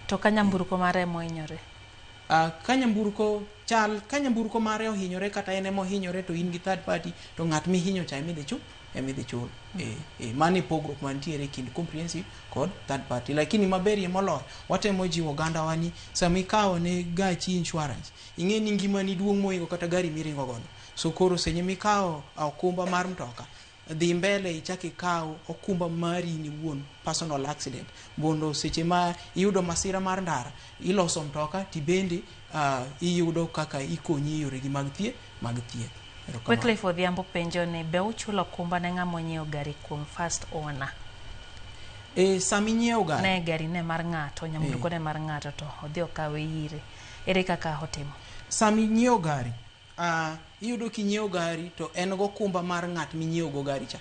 To ka nyamburko mare ema ohinyore? Ka nyamburko chal ka nyamburko mare ohinyore kata en ema ohinyore to in gi third party to ng'at mihinyo cha ema idhi chul ema idhi chul. Mano e pogruok mantiere e kind comprehensive kod third party. Lakini maberie moloyo watemo jiwo oganda wa ni sama ikawo ne gachi insurance ing'e ni ngimani duong' mohingo kata gari miringo godo. So koro seche mikawo okumba mar mtoka dhi mbele ichak ikaw okumba mari in iwuon personal accident mondo seche ma iyudo masira mar ndara iloso mtoka tibende iyudo kaka ikonyi e yoregi mag thieth mag thieth. Erokamano. Wycliffe Odhiambo penjo ni be uchulo okumba ne ng'ama onyiewo gari kuom first owner? E, sama inyiewo gari Ne gari ne mar ng'ato, nyamburko ne mar ng'ato to odhi okawe ire. Ere kaka otimo? Sama inyiewo gari iyudo kinyiewo gari to en gokumba mar ng'at minyiewo go gari cha.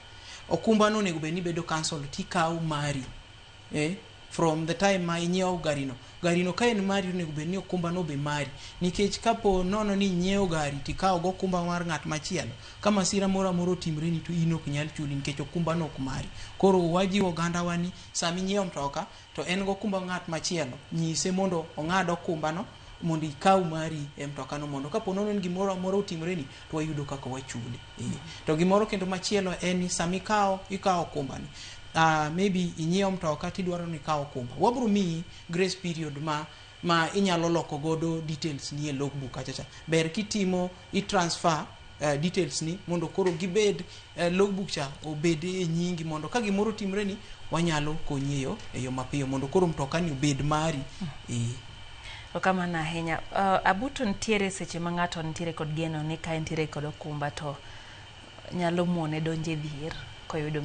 Okumba no onego bed ni bedo cancelled tikawo mari. From the time ma inyiewo gari no. Gari no ka en mari onego bed ni okumba no be mari. Nikech kapo nono ni inyiewo gari tikawo gokumba mar ng'at machielo, ka masira moro amora otimre ni to in ok nyal chuli nikech okumba no ok mari. Koro wajiwo oganda wa ni sama inyiewo mtoka to en gokumba ng'at machielo, nyise mondo ong'ad okumba no mondo ikaw mari e mtoka no mondo kapo nono ni gimoro amora otimre ni to wayudo kaka wachuli. To gimoro kendo machielo en ni sama ikawo ikawo okumba ni maybe inyiewo mtoka tidwaro ni ikaw okumba. Wabro miyi grace period ma inyalo loko godo details ni e logbook kacha cha. Ber kitimo i transfer details ni mondo koro gibed logbook cha obed e nyingi mondo ka gimoro otimre ni wanyalo konyi e yo mapiyo mondo koro mtoka ni obed mari. Erokamano ahinya. Abuto nitiere seche ma ng'ato nitiere kod geno ni ka entiere kod okumba to nyalo muone donjo e dhier koyudo